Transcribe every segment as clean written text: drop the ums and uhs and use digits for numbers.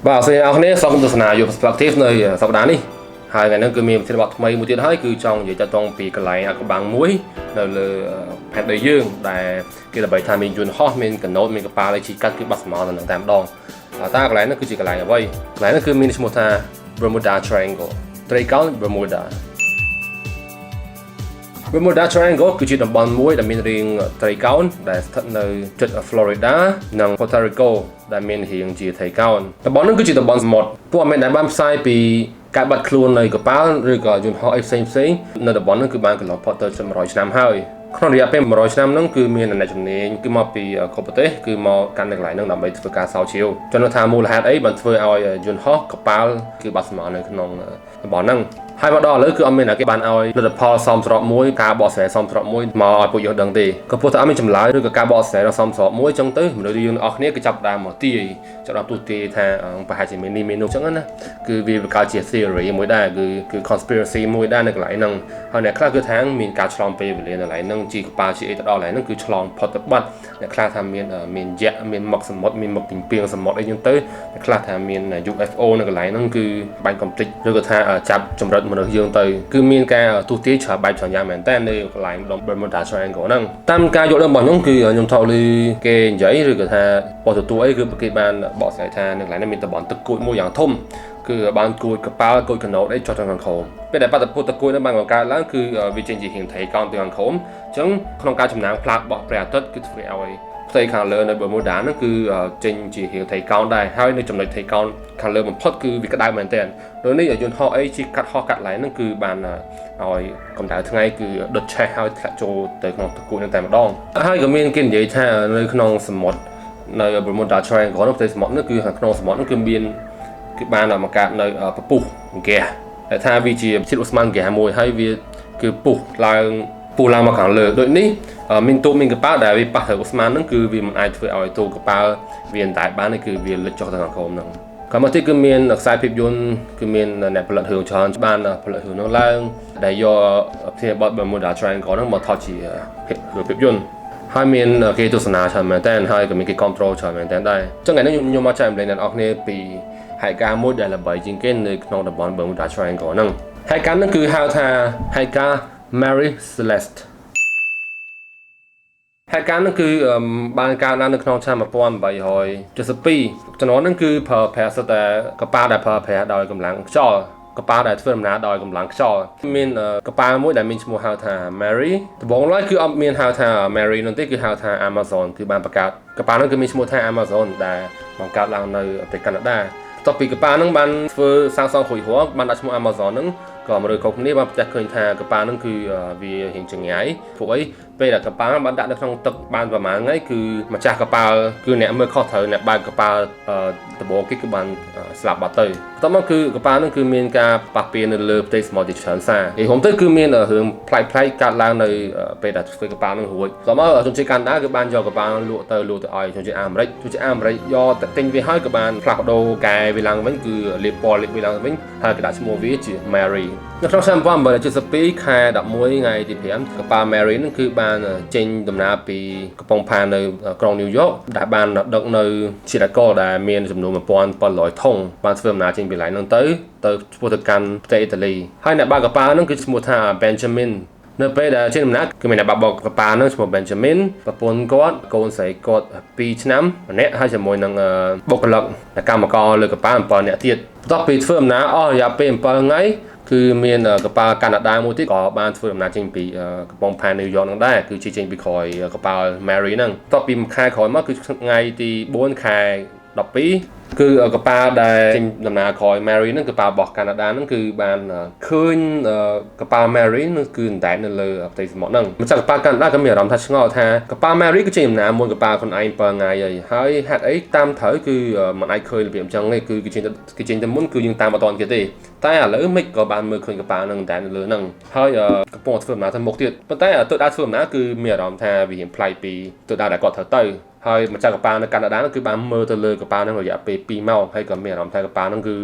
បាទសួស្តីអ្នកនរគ្នាសូមទស្សនាយក perspective នៅសប្តាហ៍នេះហើយថ្ងៃនេះគឺមានប្រធានបទថ្មីមួយទៀតហើយគឺចង់និយាយតទៅពីកន្លែងអាកំបាំងមួយនៅលើផែនដីយើងដែលគេល្បីថាមានយន្តហោះមានកណូតមានកប៉ាល់អីជីកាត់គឺបាត់ស្មោនៅនឹងតែម្ដងតើកន្លែងនោះគឺជាកន្លែងអ្វីកន្លែងនោះគឺមានឈ្មោះថា Bermuda Triangle ត្រីកោណ Bermuda។ Bermuda Triangle គឺជាតំបន់មួយដែលមានរាងត្រីកោណដែលស្ថិតនៅជិត Florida និង Puerto Rico ដែលមានរាងជាត្រីកោណតំបន់នោះគឺជាតំបន់សមុទ្រពួកអមេដែលបានផ្សាយពីការបាត់ខ្លួននៃកប៉ាល់ឬក៏យន្តហោះអីផ្សេងផ្សេងៗនៅតំបន់នោះគឺបានកន្លងផុតទៅជិត100ឆ្នាំហើយក្នុងរយៈពេល100ឆ្នាំហ្នឹងគឺមានអ្នកជំនាញគឺមកពីគ្រប់ប្រទេសគឺមកកាន់នៅកន្លែងហ្នឹងដើម្បីធ្វើការស្រាវជ្រាវចំណុចថាមូលហេតុអីបានធ្វើឲ្យយន្តហោះកប៉ាល់គឺបាត់ស្មោនៅក្នុងតំបន់ហ្នឹងហើយមកដល់ឥឡូវគឺអត់មានអ្នកគេបានឲ្យលទ្ធផលសមស្របមួយការបកស្រាយសមស្របមួយមកឲ្យពួកយើងដឹងទេក៏ព្រោះតែអត់មានចម្លើយឬក៏ការបកស្រាយដ៏សមស្របមួយចឹងទៅមនុស្សយើងអស់គ្នាគឺចាប់ផ្ដើមមកទាយចាប់ផ្ដើមទូទាយថាប្រហែលជាមាននេះមាននោះចឹងណាគឺវាបង្កើតជា theory មួយដែរគឺ conspiracy មួយដែរនៅកន្លែងហ្នឹងហើយអ្នកខ្លះគឺថាមានការឆ្លងពេលវេលានៅកន្លែងហ្នឹងជីកប៉ាល់ជីអីទៅដល់កន្លែងហ្នឹងគឺឆ្លងផុតទៅបាត់អ្នកខ្លះថាមានមានយក្សមានមុខសមុទ្រមានមុខពីងពាងសមុទ្រអីចឹងទៅអ្នកខ្លះថាមាន UFO នៅកន្លែងហ្នឹងគឺបាញ់កំទេចឬក៏ថាចាប់ចម្រិតមនុស្សយើងទៅគឺមានការទូទាយច្រើនបែបច្រើនយ៉ាងមែនតើនៅកន្លែងដុំ Bermuda Triangle ហ្នឹងតាមការយល់ដឹងរបស់ខ្ញុំគឺខ្ញុំថតឮគេនិយាយឬក៏ថាប៉ុស្តិ៍ទទួលអីគឺគេបានបកស្រាយថានៅកន្លែងហ្នឹងមានតំបន់ទឹកគួចមួយយ៉ាងធំគឺបានគួចកប៉ាល់គួចកណូតអីចុះទៅខាងក្រោមពេលដែលបាតុភូតទឹកគួចនោះបានបង្កើតឡើងគឺវាចេញជារាងត្រីកោណទៅខាងក្រោមអញ្ចឹងក្នុងការចំណាំងផ្លាតរបស់ព្រះអាទិត្យគឺធ្វើឲ្យផ្ទៃខាងលើនៅ Bermuda ហ្នឹងគឺចេញជារាងត្រីកោណដែរហើយនៅចំណុចត្រីកោណខាងលើបំផុតគឺវាក្តៅមែនទែនដូចនេះយន្តហោះអីជិះកាត់ហោះកាត់ឡើងហ្នឹងគឺបានឲ្យកម្ដៅថ្ងៃគឺដុតឆេះហើយធ្លាក់ចូលទៅក្នុងទឹកគួចហ្នឹងតែម្ដងហើយក៏មានគេនិយាយថានៅក្នុងសមុទ្រនៅ Bermuda Triangle នោះផ្ទៃសមុទ្រនោះគឺខាងក្នុងសមុទ្រនោះគឺមានគឺបានមកកើតនៅពពុះហ្គាសតែថាវាជាជាតិឧស្ម័នហ្គាសមួយហើយវាគឺពុះឡើងពុះឡើងមកខាងលើដូចនេះមានទូកមានកប៉ាល់ដែលវាប៉ះទៅឧស្ម័នហ្នឹងគឺវាមិនអាចធ្វើឲ្យទូកកប៉ាល់វាអណ្ដែតបានទេគឺវាលិចចុះទៅខាងក្រោមហ្នឹងក៏មកទៀតគឺមានខ្សែភាពយន្តគឺមានអ្នកផលិតរឿងច្រើនបានផលិតរឿងនោះឡើងដែលយកផ្ទះបទ Bermuda Triangle ហ្នឹងមកថតជារឿងភាពយន្តហើយមានគេទស្សនាច្រើនមែនតើហើយក៏មានគេ control ច្រើនមែនតើដែរអញ្ចឹងថ្ងៃនេះខ្ញុំមកចែករំលែកអ្នកនរគ្នាពីហេតុការណ៍មួយដែលល្បីជាងគេនៅក្នុងតំបន់ Bermuda Triangle ហ្នឹងហេតុការណ៍ហ្នឹងគឺហៅថាហេតុការណ៍ Mary Celeste។ ហេតុការណ៍ហ្នឹងគឺបានកើតឡើងនៅក្នុងឆ្នាំ1872ជំនាន់ហ្នឹងគឺប្រើប្រាស់សុទ្ធតែកប៉ាល់ដែលប្រើប្រាស់ដោយកម្លាំងខ្យល់កប៉ាល់ដែលធ្វើដំណើរដោយកម្លាំងខ្យល់មានកប៉ាល់មួយដែលមានឈ្មោះហៅថា Mary ដំបូងឡើយគឺអត់មានហៅថា Mary នោះទេគឺហៅថា Amazon គឺបានបង្កើតកប៉ាល់ហ្នឹងគឺមានឈ្មោះថា Amazon ដែលបង្កើតឡើងនៅប្រទេសកាណាដាបន្ទាប់ពីកប៉ាល់ហ្នឹងបានធ្វើសាងសង់រួចរាល់បានដាក់ឈ្មោះ Amazon ហ្នឹងក៏មនុស្សគ្រប់គ្នាបានប្រទះឃើញថាកប៉ាល់ហ្នឹងគឺវារៀងចង្ងាយព្រោះអីពេលដែលកប៉ាល់បានដាក់នៅក្នុងទឹកបានប្រហែលថ្ងៃគឺម្ចាស់កប៉ាល់គឺអ្នកមើលខុសត្រូវអ្នកបើកកប៉ាល់ដំបូងគេគឺបានស្លាប់បាត់ទៅបន្ទាប់មកគឺកប៉ាល់ហ្នឹងគឺមានការប៉ះពាល់នៅលើផ្ទៃសមុទ្រជាច្រើនសារនិយាយរួមទៅគឺមានរឿងប្លែកៗកើតឡើងនៅពេលដែលធ្វើកប៉ាល់ហ្នឹងរួចបន្ទាប់មកជនជាតិកាណាដាគឺបានយកកប៉ាល់លក់ទៅលក់ទៅឲ្យជនជាតិអាមេរិកជនជាតិអាមេរិកយកទៅទិញវាហើយក៏បានផ្លាស់ប្ដូរកែវាឡើងវិញគឺលាបពណ៌លាបវាឡើងវិញហើយក៏ដាក់ឈ្មោះវាជា Mary។ នៅក្នុងឆ្នាំ1872ខែ11ថ្ងៃទី5កប៉ាល់ Mary នឹងគឺបានចេញដំណើរពីកំពង់ផែនៅក្រុងញូវយ៉កដែលបានដឹកនៅជាតិអាល់កុលដែលមានចំនួន1700ធុងបានធ្វើដំណើរចេញពីកន្លែងហ្នឹងទៅទៅឆ្ពោះទៅកាន់ប្រទេសអ៊ីតាលីហើយអ្នកបើកកប៉ាល់ហ្នឹងគឺឈ្មោះថា Benjamin។ នៅពេលដែលចេញដំណើរគឺមានអ្នកបើកបរកប៉ាល់ហ្នឹងឈ្មោះ Benjamin ប្រពន្ធគាត់កូនស្រីគាត់2ឆ្នាំម្នាក់ហើយជាមួយនឹងបុគ្គលិកកម្មករលើកប៉ាល់7នាក់ទៀតបន្ទាប់ពីធ្វើដំណើរអស់រយៈពេល7ថ្ងៃគឺមានកប៉ាល់កាណាដាមួយទៀតក៏បានធ្វើដំណើរចេញពីកំពង់ផែញូវយ៉កហ្នឹងដែរគឺជាចេញពីក្រោយកប៉ាល់ Mary ហ្នឹងបន្ទាប់ពីមួយខែក្រោយមកគឺថ្ងៃទី4ខែ12គឺកប៉ាល់ដែលចេញដំណើរក្រោយ Mary ហ្នឹងកប៉ាល់របស់កាណាដាហ្នឹងគឺបានឃើញកប៉ាល់ Mary ហ្នឹងគឺអណ្ដែតនៅលើផ្ទៃសមុទ្រហ្នឹងម្ចាស់កប៉ាល់កាណាដាក៏មានអារម្មណ៍ថាឆ្ងល់ថាកប៉ាល់ Mary គឺចេញដំណើរមុនកប៉ាល់ខ្លួនឯង7ថ្ងៃហើយហើយហេតុអីតាមត្រូវគឺមិនអាចឃើញរបៀបអញ្ចឹងទេគឺគេចេញគេចេញទៅមុនគឺយើងតាមអត់ទាន់គេទេតែឥឡូវមិនក៏បានមើលឃើញកប៉ាល់ហ្នឹងតែនៅលើហ្នឹងហើយកំពុងធ្វើដំណើរទៅមុខទៀតប៉ុន្តែទិសដៅធ្វើដំណើរគឺមានអារម្មណ៍ថាវារៀងប្លែកពីទិសដៅដែលគាត់ត្រូវទៅហើយម្ចាស់កប៉ាល់នៅកាណាដាគឺបានមើលទៅលើកប៉ាល់ហ្នឹងរយៈពេល2ម៉ោងហើយក៏មានអារម្មណ៍ថាកប៉ាល់ហ្នឹងគឺ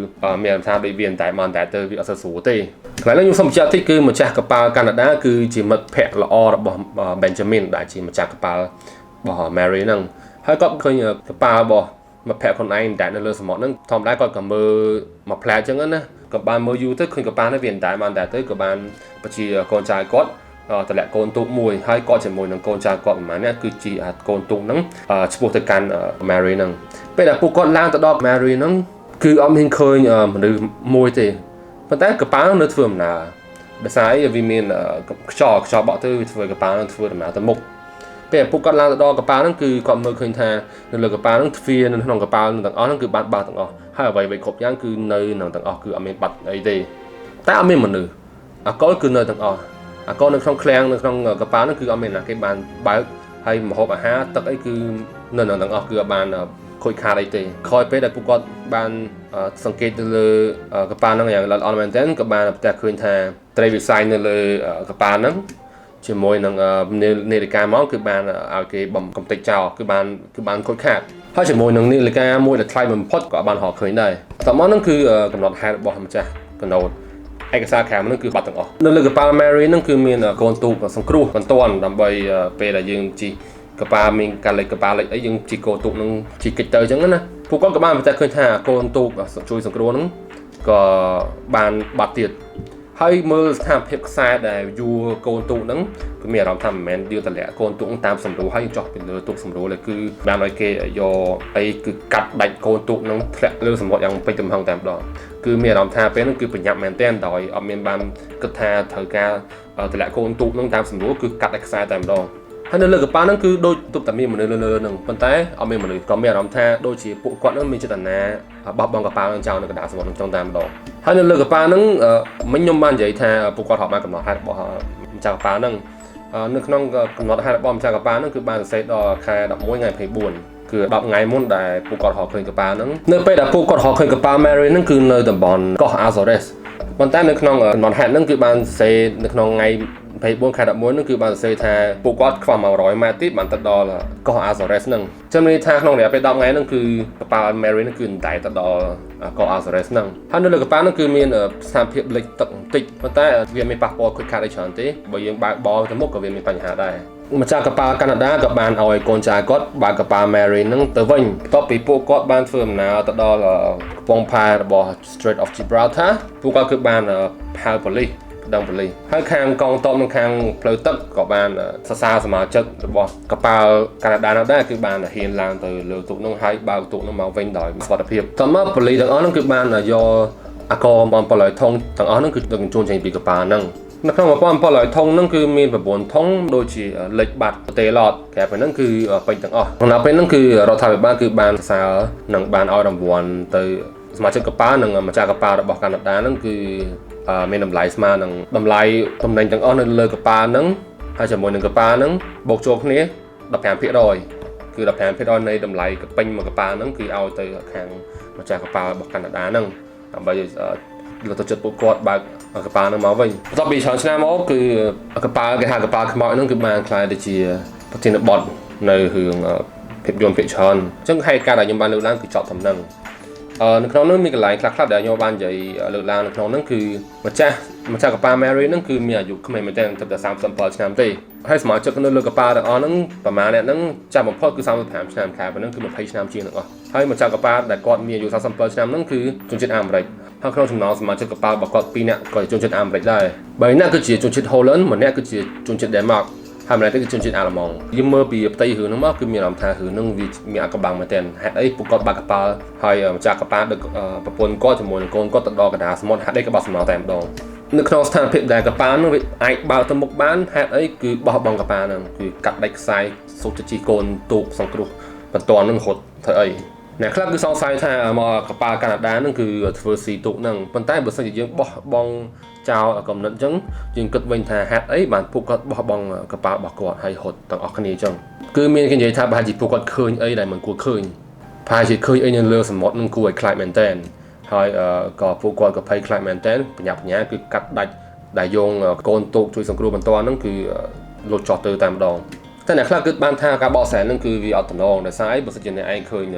មានអារម្មណ៍ថាដូចវាតែមកតែទៅវាអត់សូវស្រួលទេកន្លែងនេះខ្ញុំសូមបញ្ជាក់តិចគឺម្ចាស់កប៉ាល់កាណាដាគឺជាមិត្តភ័ក្តិល្អរបស់ Benjamin ដែលជាម្ចាស់កប៉ាល់ របស់ Mary ហ្នឹងហើយគាត់ឃើញកប៉ាល់របស់មិត្តភក្តិខ្លួនឯងតែនៅលើសមុទ្រហ្នឹងធម្មតាគាត់ក៏មើលមួយផ្លែអញ្ចឹងណាក៏បានមើលយូរទៅឃើញកប៉ាល់នេះវាតែបានតែទៅក៏បានបញ្ជាកូនចៅគាត់តម្លាក់កូនទូកមួយហើយគាត់ជាមួយនឹងកូនចៅគាត់ប្រហែលនេះគឺជីអាកូនទូកហ្នឹងឆ្ពោះទៅកាន់ Mary ហ្នឹងពេលដែលពួកគាត់ឡើងទៅដល់ Mary ហ្នឹងគឺអត់មានឃើញមនុស្សមួយទេប៉ុន្តែកប៉ាល់នៅធ្វើដំណើរដោយសារអីវាមានខ្យល់ខ្យល់បក់ទៅវាធ្វើកប៉ាល់នឹងធ្វើដំណើរទៅមុខពេលពួកគាត់ឡើងទៅដល់កប៉ាល់ហ្នឹងគឺគាត់មើលឃើញថានៅលើកប៉ាល់ហ្នឹងទ្វារនៅក្នុងកប៉ាល់ទាំងអស់ហ្នឹងគឺបានបើកទាំងអស់ហើយអ្វីៗគ្រប់យ៉ាងគឺនៅនឹងទាំងអស់គឺអត់មានបាត់អីទេតែអត់មានមនុស្សអាកុលគឺនៅទាំងអស់អាកុលនៅក្នុងឃ្លាំងនៅក្នុងកប៉ាល់ហ្នឹងគឺអត់មានណាគេបានបើកហើយម្ហូបអាហារទឹកអីគឺនៅនឹងទាំងអស់គឺអត់បានខូចខាតអីទេក្រោយពេលដែលពួកគាត់បានសង្កេតទៅលើកប៉ាល់ហ្នឹងយ៉ាងល្អិតល្អន់មែនទែនក៏បានប្រទះឃើញថាត្រីវិស័យនៅលើកប៉ាល់ហ្នឹងជាមួយនឹងនាឡិកាមកគឺបានឲ្យគេបំកំតិចចោលគឺបានខូចខាតហើយជាមួយនឹងនាឡិកាមួយដែលថ្លៃបំផុតក៏បានរកឃើញដែរតមកហ្នឹងគឺកំណត់ហេតុរបស់ម្ចាស់កណូតឯកសារក្រៅហ្នឹងគឺបាត់ទាំងអស់នៅលើកប៉ាល់ Mary ហ្នឹងគឺមានកូនទូកសង្គ្រោះបន្ទាន់ដើម្បីពេលដែលយើងជិះកប៉ាល់មានការលិចកប៉ាល់លិចអីយើងជិះកូនទូកហ្នឹងជិះកិច្ចទៅអញ្ចឹងណាពួកគាត់ក៏បានប្រទះឃើញថាកូនទូកជួយសង្គ្រោះហ្នឹងក៏បានបាត់ទៀតហើយមើលស្ថានភាពខ្សែដែលយួរកូនទូកហ្នឹងគឺមានអារម្មណ៍ថាមិនមែនយើងតម្លាក់កូនទូកតាមសម្រួលហើយចោះពីលើទូកសម្រួលเลยគឺបានឲ្យគេយកអីគឺកាត់ដាច់កូនទូកហ្នឹងធ្លាក់លើសមុទ្រយ៉ាងពេញទំហឹងតែម្ដងគឺមានអារម្មណ៍ថាពេលហ្នឹងគឺប្រញាប់មែនទែនដោយអត់មានបានគិតថាត្រូវការតម្លាក់កូនទូកហ្នឹងតាមសម្រួលគឺកាត់ដាច់ខ្សែតែម្ដងហើយនៅលើកប៉ាល់ហ្នឹងគឺដូចទប់តែមានមនុស្សលើហ្នឹងប៉ុន្តែអត់មានមនុស្សក៏មានអារម្មណ៍ថាដូចជាពួកគាត់ហ្នឹងមានចេតនាបោះបង់កប៉ាល់ហ្នឹងចោលនៅកណ្ដាលសមុទ្រហ្នឹងចង់តែម្ដងហើយនៅលើកប៉ាល់ហ្នឹងមិញខ្ញុំបាននិយាយថាពួកគាត់រកបានកំណត់ហេតុរបស់ម្ចាស់កប៉ាល់ហ្នឹងនៅក្នុងកំណត់ហេតុរបស់ម្ចាស់កប៉ាល់ហ្នឹងគឺបានសរសេរដល់ខែ11ថ្ងៃ24គឺ10ថ្ងៃមុនដែលពួកគាត់រកឃើញកប៉ាល់ហ្នឹងនៅពេលដែលពួកគាត់រកឃើញកប៉ាល់ Mary ហ្នឹងគឺនៅតំបន់កោះ Azores ប៉ុន្តែនៅក្នុងកំណត់ហេតុហ្នឹងគឺបានសរសេរនៅក្នុងថ្ងៃ24ខែ11ហ្នឹងគឺបានសរសេរថាពួកគាត់ខ្វះ100ម៉ែត្រទៀតបានទៅដល់កោះ Azores ហ្នឹងចាំន័យថាក្នុងរយៈពេល10ថ្ងៃហ្នឹងគឺកប៉ាល់ Mary ហ្នឹងគឺអណ្ដែតទៅដល់កោះ Azores ហ្នឹងហើយនៅលើកប៉ាល់ហ្នឹងគឺមានស្ថានភាពលិចទឹកបន្តិចប៉ុន្តែវាមានប៉ះពាល់ខូចខាតអីច្រើនទេបើយើងបើកបរទៅមុខក៏វាមានបញ្ហាដែរម្ចាស់កប៉ាល់កាណាដាក៏បានឲ្យកូនចៅគាត់បើកកប៉ាល់ Mary ហ្នឹងទៅវិញបន្ទាប់ពីពួកគាត់បានធ្វើដំណើរទៅដល់កំពង់ផែរបស់ Strait of Gibraltar ពួកគាត់គឺបានហៅប៉ូលីសដឹងប៉ូលីសហើយខាងកងទ័ពនិងខាងផ្លូវទឹកក៏បានសរសើរសមាជិករបស់កប៉ាល់កាណាដានោះដែរគឺបានហ៊ានឡើងទៅលើទូកនោះហើយបើកទូកនោះមកវិញដោយសុវត្ថិភាពតមកប៉ូលីសទាំងអស់នោះគឺបានយកអាករ1700ធុងទាំងអស់នោះគឺដឹកជញ្ជូនចេញពីកប៉ាល់ហ្នឹងនៅក្នុង1700ធុងហ្នឹងគឺមាន9ធុងដូចជាលិចបាត់ប្រទេសឡតក្រៅពីហ្នឹងគឺពេញទាំងអស់ក្នុងពេលហ្នឹងគឺរដ្ឋាភិបាលគឺបានសរសើរនិងបានឲ្យរង្វាន់ទៅសមាជិកកប៉ាល់និងម្ចាស់កប៉ាល់របស់កាណាដាហ្នឹងគឺមានតម្លៃស្មើនឹងតម្លៃតំណែងទាំងអស់នៅលើកប៉ាល់ហ្នឹងហើយជាមួយនឹងកប៉ាល់ហ្នឹងបូកចូលគ្នា15%គឺ15%នៃតម្លៃកពេញមួយកប៉ាល់ហ្នឹងគឺឲ្យទៅខាងម្ចាស់កប៉ាល់របស់កាណាដាហ្នឹងដើម្បីលើកទឹកចិត្តពួកគាត់បើកកប៉ាល់ហ្នឹងមកវិញបន្ទាប់ពីច្រើនឆ្នាំមកគឺកប៉ាល់គេហៅកប៉ាល់ខ្មោចហ្នឹងគឺបានក្លាយទៅជាប្រធានបទនៅរឿងភាពយន្តភាគច្រើនអញ្ចឹងហេតុការណ៍ដែលខ្ញុំបានលើកឡើងគឺចប់ត្រឹមហ្នឹងអឺនៅក្នុងនោះមានកន្លែងខ្លះៗដែលខ្ញុំបាននិយាយលើកឡើងនៅក្នុងនោះគឺម្ចាស់កប៉ាល់ Mary ហ្នឹងគឺមានអាយុក្មេងមែនទែនត្រឹមតែ37ឆ្នាំទេហើយសមាជិកនៅលើកប៉ាល់ទាំងអស់ហ្នឹងប្រហែលអ្នកហ្នឹងចាស់បំផុតគឺ35ឆ្នាំខែប៉ុណ្ណឹងគឺ20ឆ្នាំជាងទាំងអស់ហើយម្ចាស់កប៉ាល់ដែលគាត់មានអាយុ37ឆ្នាំហ្នឹងគឺជនជាតិអាមេរិកហើយក្នុងចំណោមសមាជិកកប៉ាល់របស់គាត់2នាក់ក៏ជាជនជាតិអាមេរិកដែរ3នាក់គឺជាជនជាតិហូឡង់ម្នាក់គឺជាជនជាតិដេនម៉ាកហើយម្នាក់ទៀតគឺជនជាតិអាល្លឺម៉ង់យើងមើលពីផ្ទៃរឿងហ្នឹងមកគឺមានអារម្មណ៍ថារឿងហ្នឹងវាមានអាកំបាំងមែនទែនហេតុអីពួកគាត់បើកកប៉ាល់ហើយម្ចាស់កប៉ាល់ដឹកប្រពន្ធគាត់ជាមួយនឹងកូនគាត់ទៅដល់កណ្ដាលសមុទ្រហេតុអីក៏បាត់សំណល់តែម្ដងនៅក្នុងស្ថានភាពដែលកប៉ាល់ហ្នឹងវាអាចបើកទៅមុខបានហេតុអីគឺបោះបង់កប៉ាល់ហ្នឹងគឺកាត់ដាច់ខ្សែសូត្រជីកូនទូកសង្គ្រោះបន្ទាន់ហ្នឹងរត់ធ្វើអីអ្នកខ្លះគឺសង្ស័យថាមកកប៉ាល់កាណាដាហ្នឹងគឺធ្វើស៊ីទូកហ្នឹងប៉ុន្តែបើសិនជាយើងបោះបង់ចោលកំណត់អញ្ចឹងយើងគិតវិញថាហេតុអីបានពួកគាត់បោះបង់កប៉ាល់របស់គាត់ហើយរត់ទាំងអស់គ្នាអញ្ចឹងគឺមានគេនិយាយថាប្រហែលជាពួកគាត់ឃើញអីដែលមិនគួរឃើញប្រហែលជាឃើញអីនៅលើសមុទ្រនឹងគួរឲ្យខ្លាចមែនតើហើយក៏ពួកគាត់ក៏ភ័យខ្លាចមែនតើបញ្ញាបញ្ញាគឺកាត់ដាច់ដែលយោងកូនទូកជួយសង្គ្រោះបន្ទាន់ហ្នឹងគឺលុតចោះទៅតែម្ដងតែអ្នកខ្លះគឺបានថាការបកស្រាយហ្នឹងគឺវាអត់តំណងដោយសារអីបើសិនជាអ្នកឯងឃើញ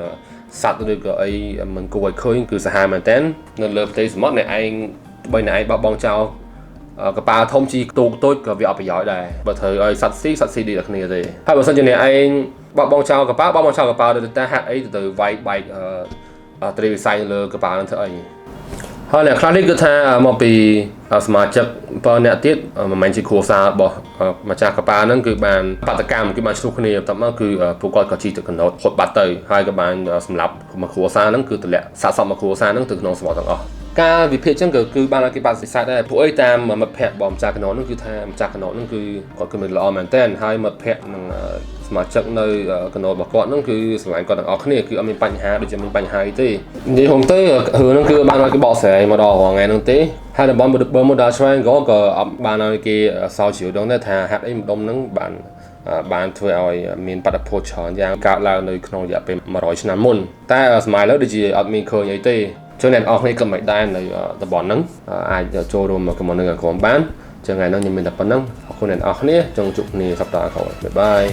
សត្វឬក៏អីមិនគួរឲ្យឃើញគឺសាហាវមែនតើនៅលើផ្ទៃសមុទ្រអ្នកឯងបីអ្នកឯងបោះបង់ចោល កប៉ាល់ធំជីទូកតូចក៏វាអត់ប្រយោជន៍ដែរបើត្រូវឲ្យសត្វស៊ីសត្វស៊ីដូចតែគ្នាទេហើយបើសិនជាអ្នកឯងបោះបង់ចោលកប៉ាល់បោះបង់ចោលកប៉ាល់ទៅតែហេតុអីទៅវាយបែកត្រីវិស័យលើកប៉ាល់នឹងធ្វើអីហើយអ្នកខ្លះនេះគឺថាមកពីសមាជិក7អ្នកទៀតមិនមែនជាគ្រួសាររបស់ម្ចាស់កប៉ាល់ហ្នឹងគឺបានបាតុកម្មគឺបានឆ្លោះគ្នាបន្ទាប់មកគឺពួកគាត់ក៏ជិះទៅកណូតហត់បាត់ទៅហើយក៏បានសម្លាប់មួយគ្រួសារហ្នឹងគឺទម្លាក់សាកសពមួយគ្រួសារហ្នឹងទៅក្នុងសមុទ្រទាំងអស់ការវិភាគចឹងក៏គឺបានឲ្យគេបាត់សិក្សាដែរពួកអីតាមមិត្តភ័ក្តិរបស់ម្ចាស់កណូតហ្នឹងគឺថាម្ចាស់កណូតហ្នឹងគឺគាត់គឺមិនល្អមែនតើហើយមិត្តភ័ក្តិនឹងសមាជិកនៅកណូតរបស់គាត់ហ្នឹងគឺស្រឡាញ់គាត់ទាំងអស់គ្នាគឺអត់មានបញ្ហាដូចជាមានបញ្ហាអីទេនិយាយហមទៅរឿងហ្នឹងគឺបានឲ្យគេបកស្រាយមកដល់រាល់ថ្ងៃហ្នឹងទេហើយតំបន់ Bermuda Triangle ក៏អត់បានឲ្យគេសោជ្រាវដឹងដែរថាហេតុអីម្ដុំហ្នឹងបានបានធ្វើឲ្យមានបាតុភូតច្រើនយ៉ាងកើតឡើងនៅក្នុងរយៈពេល100ឆ្នាំមុនតែសម័យឥឡូវដូចជាអត់មានឃើញអីទេចឹងអ្នកនរគ្នាក៏មិនដែរនៅតំបន់ហ្នឹងអាចចូលរួម comment នៅក្រុមបានចឹងថ្ងៃហ្នឹងខ្ញុំមានតែប៉ុណ្្នឹងអរគុណអ្នកនរគ្នាចង់ជួបគ្នាសប្តាហ៍ក្រោយ bye bye.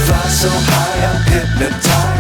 Fly so high, I'm hypnotized.